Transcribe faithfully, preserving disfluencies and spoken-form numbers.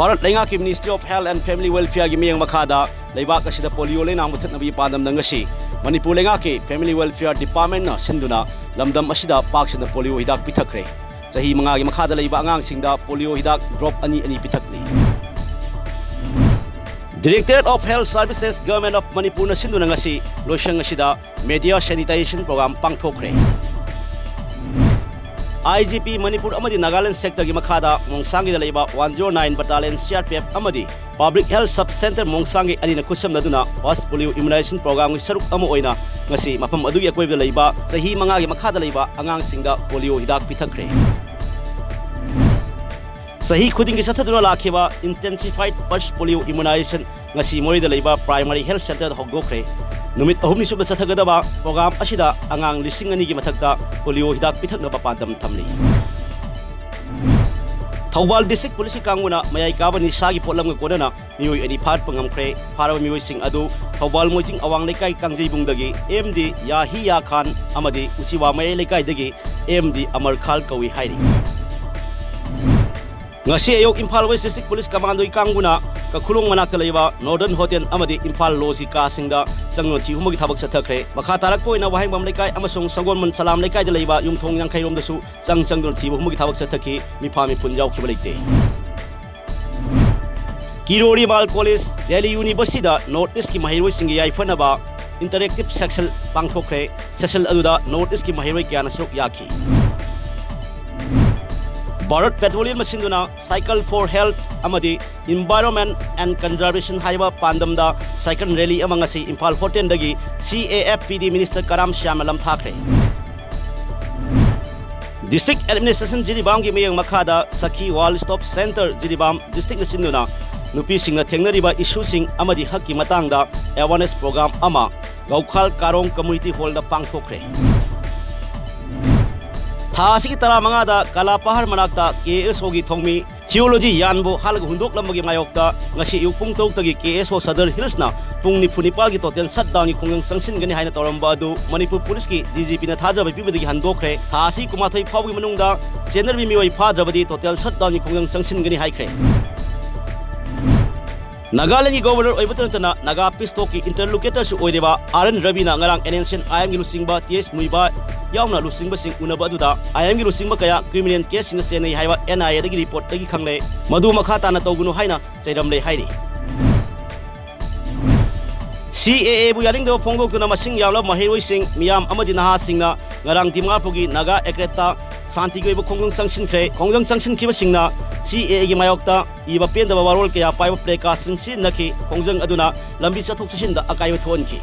ꯚꯥꯔꯠ ꯂꯩꯉꯥꯛꯀꯤ Ministry of Health and Family Welfareꯒꯤ ꯃꯤꯠꯌꯦꯡ ꯃꯈꯥꯗ ꯂꯩꯕꯥꯛ ꯑꯁꯤꯗ ꯄꯣꯂꯤꯑꯣ ꯂꯩꯅꯥ ꯃꯨꯊꯠꯅꯕꯒꯤ ꯄꯥꯟꯗꯝꯗ ꯉꯁꯤ ꯃꯅꯤꯄꯨꯔ ꯂꯩꯉꯥꯛꯀꯤ Family Welfare Departmentꯅ ꯁꯤꯟꯗꯨꯅ ꯂꯝꯗꯝ ꯑꯁꯤꯗ ꯄꯥꯛ ꯁꯟꯅ ꯄꯣꯂꯤꯑꯣ ꯍꯤꯗꯥꯛ ꯄꯤꯊꯛꯈ꯭ꯔꯦ꯫ ꯆꯍꯤ ꯃꯉꯥꯒꯤ ꯃꯈꯥꯗ ꯂꯩꯕ ꯑꯉꯥꯡꯁꯤꯡꯗ ꯄꯣꯂꯤꯑꯣ ꯍꯤꯗꯥꯛ drop ꯑꯅꯤ ꯑꯅꯤ ꯄꯤꯊꯛꯂꯤ꯫ Directorate of Health Services, Government of Manipurꯅ ꯁꯤꯟꯗꯨꯅ ꯉꯁꯤ ꯂꯣꯏꯁꯪ ꯑꯁꯤꯗ media sanitisation program ꯄꯥꯡꯊꯣꯛꯈ꯭ꯔꯦ꯫ IGP Manipur ꯑꯃꯗꯤ ꯅꯥꯒꯥꯂꯦꯟ sectorꯒꯤ ꯃꯈꯥꯗ ꯃꯣꯡꯁꯥꯡꯒꯤꯗ ꯂꯩꯕ one zero nine Battalion CRPF ꯑꯃꯗꯤ Public Health Sub Centre ꯃꯣꯡꯁꯥꯡꯒꯤ ꯑꯅꯤꯅ ꯈꯨꯠꯁꯝꯅꯗꯨꯅ pulse polio immunisation programꯒꯤ ꯁꯔꯨꯛ ꯑꯃ ꯑꯣꯏꯅ ꯉꯁꯤ ꯃꯐꯝ ꯑꯗꯨꯒꯤ ꯑꯀꯣꯏꯕꯗ ꯂꯩꯕ ꯆꯍꯤ ꯃꯉꯥꯒꯤ ꯃꯈꯥꯗ ꯂꯩꯕ ꯑꯉꯥꯡꯁꯤꯡꯗ ꯄꯣꯂꯤꯑꯣ ꯍꯤꯗꯥꯛ ꯄꯤꯊꯛꯈ꯭ꯔꯦ꯫ ꯆꯍꯤ ꯈꯨꯗꯤꯡꯒꯤ ꯆꯠꯊꯗꯨꯅ ꯂꯥꯛꯈꯤꯕ Intensified Pulse Polio Immunisation ꯉꯁꯤ ꯃꯣꯔꯦꯗ ꯂꯩꯕ Primary Health Centreꯗ ꯍꯧꯗꯣꯛꯈ꯭ꯔꯦ꯫ ꯅꯨꯃꯤꯠ ꯑꯍꯨꯝꯅꯤ ꯁꯨꯞꯅ ꯆꯠꯊꯒꯗꯕ program ꯑꯁꯤꯗ ꯑꯉꯥꯡ ꯂꯤꯁꯤꯡ ꯑꯅꯤꯒꯤ ꯃꯊꯛꯇ ꯄꯣꯂꯤꯑꯣ ꯍꯤꯗꯥꯛ ꯄꯤꯊꯛꯅꯕ ꯄꯥꯟꯗꯝ ꯊꯝꯂꯤ꯫ ꯊꯧꯕꯥꯜ District Policeꯀꯤ ꯀꯥꯡꯕꯨꯅ ꯃꯌꯥꯏ ꯀꯥꯕ ꯅꯤꯁꯥꯒꯤ ꯄꯣꯠꯂꯝꯒ ꯀꯣꯟꯅꯅ ꯃꯤꯑꯣꯏ ꯑꯅꯤ ꯐꯥꯔꯠꯄ ꯉꯝꯈ꯭ꯔꯦ꯫ ꯐꯥꯔꯕ ꯃꯤꯑꯣꯏꯁꯤꯡ ꯑꯗꯨ ꯊꯧꯕꯥꯜ ꯃꯣꯏꯖꯤꯡ ꯑꯋꯥꯡ ꯂꯩꯀꯥꯏ ꯀꯥꯡꯖꯩꯕꯨꯡꯗꯒꯤ MD ꯌꯥꯍꯤꯌꯥ ꯈꯥꯟ ꯑꯃꯗꯤ ꯎꯆꯤꯋꯥ ꯃꯌꯥꯏ ꯂꯩꯀꯥꯏꯗꯒꯤ MD ꯑꯃꯔ ꯈꯥꯟ ꯀꯧꯏ ꯍꯥꯏꯔꯤ꯫ ꯉꯁꯤ ꯑꯌꯨꯛ ꯏꯝꯐꯥꯜ West District Police Commandoꯒꯤ ꯀꯥꯡꯕꯨꯅ ꯀꯈꯨꯂꯣꯡ ꯃꯅꯥꯛꯇ ꯂꯩꯕ Northern Hotel ꯑꯃꯗꯤ ꯏꯝꯐꯥꯜ Lodgeꯀꯤ ꯀꯥꯁꯤꯡꯗ ꯆꯪꯗꯨꯅ ꯊꯤꯍꯨꯝꯕꯒꯤ ꯊꯕꯛ ꯆꯠꯊꯈ꯭ꯔꯦ꯫ ꯃꯈꯥ ꯇꯥꯔꯛꯄ ꯑꯣꯏꯅ ꯋꯥꯍꯦꯡꯕꯝ ꯂꯩꯀꯥꯏ ꯑꯃꯁꯨꯡ ꯁꯪꯒꯣꯜꯕꯟ ꯁꯂꯥꯝ ꯂꯩꯀꯥꯏꯗ ꯂꯩꯕ ꯌꯨꯝꯊꯣꯡ ꯌꯥꯡꯈꯩ ꯔꯣꯝꯗꯁꯨ ꯆꯪ ꯆꯪꯗꯨꯅ ꯊꯤꯕ ꯍꯨꯝꯕꯒꯤ ꯊꯕꯛ ꯆꯠꯊꯈꯤ꯫ ꯃꯤꯐꯥ ꯃꯤꯄꯨꯟ ꯌꯥꯎꯈꯤꯕ ꯂꯩꯇꯦ꯫ ꯀꯤꯔꯣꯔꯤ ꯃꯥꯜ ꯀꯣꯂꯦꯖ, ꯗꯦꯜꯂꯤ ꯌꯨꯅꯤꯚꯔꯁꯤꯇꯤꯗ North Eastꯀꯤ ꯃꯍꯩꯔꯣꯏꯁꯤꯡꯒꯤ ꯌꯥꯏꯐꯅꯕ interactive session ꯄꯥꯡꯊꯣꯛꯈ꯭ꯔꯦ꯫ Session ꯑꯗꯨꯗ North Eastꯀꯤ ꯃꯍꯩꯔꯣꯏ ꯀꯌꯥꯅ ꯁꯔꯨꯛ ꯌꯥꯈꯤ꯫ ꯚꯥꯔꯠ ꯄꯦꯇ꯭ꯔꯣꯂꯤꯌꯝꯅ ꯁꯤꯟꯗꯨꯅ Cycle for Health ꯑꯃꯗꯤ Environment and Conservation ꯍꯥꯏꯕ ꯄꯥꯟꯗꯝꯗ cycle rally ꯑꯃ ꯉꯁꯤ ꯏꯝꯐꯥꯜ ꯍꯣꯇꯦꯜꯗꯒꯤ CAFPD Minister ꯀꯔꯥꯝ ꯁ꯭ꯌꯥꯝꯅ ꯂꯝꯊꯥꯈ꯭ꯔꯦ꯫ District Administration ꯖꯤꯔꯤꯕꯥꯝꯒꯤ ꯃꯤꯠꯌꯦꯡ ꯃꯈꯥꯗ ꯁꯈꯤ One Stop Centre ꯖꯤꯔꯤꯕꯥꯝ Districtꯅ ꯁꯤꯟꯗꯨꯅ ꯅꯨꯄꯤꯁꯤꯡꯅ ꯊꯦꯡꯅꯔꯤꯕ issueꯁꯤꯡ ꯑꯃꯗꯤ ꯍꯛꯀꯤ ꯃꯇꯥꯡꯗ awareness program ꯑꯃ ꯒꯧꯈꯥꯜ ꯀꯥꯔꯣꯡ Community Hallꯗ ꯄꯥꯡꯊꯣꯛꯈ꯭ꯔꯦ꯫ ꯊꯥ ꯑꯁꯤꯒꯤ ꯇꯔꯥꯃꯉꯥꯗ ꯀꯂꯥꯄꯍꯥꯔ ꯃꯅꯥꯛꯇ KSOꯒꯤ ꯊꯧꯃꯤ Theology ꯌꯥꯟꯕꯨ ꯍꯥꯠꯂꯒ ꯍꯨꯟꯗꯣꯛꯂꯝꯕꯒꯤ ꯃꯥꯌꯣꯛꯇ ꯉꯁꯤ ꯑꯌꯨꯛ ꯄꯨꯡ ꯇꯔꯨꯛꯇꯒꯤ KSO Sadar Hillsꯅ ꯄꯨꯡ ꯅꯤꯐꯨ ꯅꯤꯄꯥꯜꯒꯤ total shutdownꯒꯤ ꯈꯣꯡꯖꯪ ꯆꯪꯁꯤꯟꯒꯅꯤ ꯍꯥꯏꯅ ꯇꯧꯔꯝꯕ ꯑꯗꯨ ꯃꯅꯤꯄꯨꯔ ꯄꯨꯂꯤꯁꯀꯤ DGPꯅ ꯊꯥꯖꯕ ꯄꯤꯕꯗꯒꯤ ꯍꯟꯗꯣꯛꯈ꯭ꯔꯦ꯫ ꯊꯥ ꯑꯁꯤ ꯀꯨꯟꯃꯥꯊꯣꯏ ꯐꯥꯎꯕꯒꯤ ꯃꯅꯨꯡꯗ ꯆꯦꯟꯅꯔꯤꯕ ꯃꯤꯑꯣꯏ ꯐꯥꯗ꯭ꯔꯕꯗꯤ total shutdownꯒꯤ ꯈꯣꯡꯖꯪ ꯆꯪꯁꯤꯟꯒꯅꯤ ꯍꯥꯏꯈ꯭ꯔꯦ꯫ ꯅꯥꯒꯥꯂꯦꯟꯒꯤ ꯒꯣꯕꯔꯅꯔ ꯑꯣꯏꯕꯇ ꯅꯠꯇꯅ ꯅꯥꯒꯥ ꯄꯤꯁ ꯇꯣꯛꯀꯤ ꯏꯟꯇꯔꯂꯣꯀꯦꯇꯔꯁꯨ ꯑꯣꯏꯔꯤꯕ ꯑꯥꯔ ꯑꯦꯟ ꯔꯕꯤꯅ ꯉꯔꯥꯡ ꯑꯦꯟ ꯑꯦꯟ ꯁꯤ ꯑꯦꯟ ꯑꯥꯏ ꯑꯦꯝꯒꯤ ꯂꯨꯆꯤꯡꯕ ꯇꯤ ꯑꯦꯁ ꯃꯨꯏꯕꯥ ꯌꯥꯎꯅ ꯂꯨꯆꯤꯡꯕꯁꯤꯡ ꯎꯅꯕ ꯑꯗꯨꯗ ꯑꯥꯏ ꯑꯦꯝꯒꯤ ꯂꯨꯆꯤꯡꯕ ꯀꯌꯥ ꯀ꯭ꯔꯤꯃꯤꯅꯦꯜ ꯀꯦꯁꯁꯤꯡꯗ ꯆꯦꯟꯅꯩ ꯍꯥꯏꯕ ꯑꯦꯟ ꯑꯥꯏ ꯑꯦꯗꯒꯤ ꯔꯤꯄꯣꯔꯠꯇꯒꯤ ꯈꯪꯂꯦ꯫ ꯃꯗꯨ ꯃꯈꯥ ꯇꯥꯅ ꯇꯧꯒꯅꯨ ꯍꯥꯏꯅ ꯆꯩꯔꯝꯂꯦ ꯍꯥꯏꯔꯤ꯫ ꯁꯤ ꯑꯦ ꯑꯦꯕꯨ ꯌꯥꯅꯤꯡꯗꯕ ꯐꯣꯡꯗꯣꯛꯇꯨꯅ ꯃꯁꯤꯡ ꯌꯥꯝꯂꯕ ꯃꯍꯩꯔꯣꯏꯁꯤꯡ, ꯃꯤꯌꯥꯝ ꯑꯃꯗꯤ ꯅꯍꯥꯁꯤꯡꯅ ꯉꯔꯥꯡ ꯗꯤꯃꯥꯄꯨꯔꯒꯤ ꯅꯥꯒꯥ ꯑꯦꯀ꯭ꯔꯦꯠꯇ ꯁꯥꯟꯇꯤꯒꯤ ꯑꯣꯏꯕ ꯈꯣꯡꯖꯪ ꯆꯪꯁꯤꯟꯈ꯭ꯔꯦ꯫ ꯈꯣꯡꯖꯪ ꯆꯪꯁꯤꯟꯈꯤꯕꯁꯤꯡꯅ ꯁꯤ ꯑꯦ ꯑꯦꯒꯤ ꯃꯥꯌꯣꯛꯇ ꯏꯕ ꯄꯦꯟꯗꯕ ꯋꯥꯔꯣꯜ ꯀꯌꯥ ꯄꯥꯏꯕ ꯄ꯭ꯂꯦꯀꯥꯔꯗꯁꯤꯡ ꯁꯤꯖꯤꯟꯅꯈꯤ꯫ ꯈꯣꯡꯖꯪ ꯑꯗꯨꯅ ꯂꯝꯕꯤ ꯆꯠꯊꯣꯛ ꯆꯠꯁꯤꯟꯗ ꯑꯀꯥꯏꯕ ꯊꯣꯛꯍꯟꯈꯤ꯫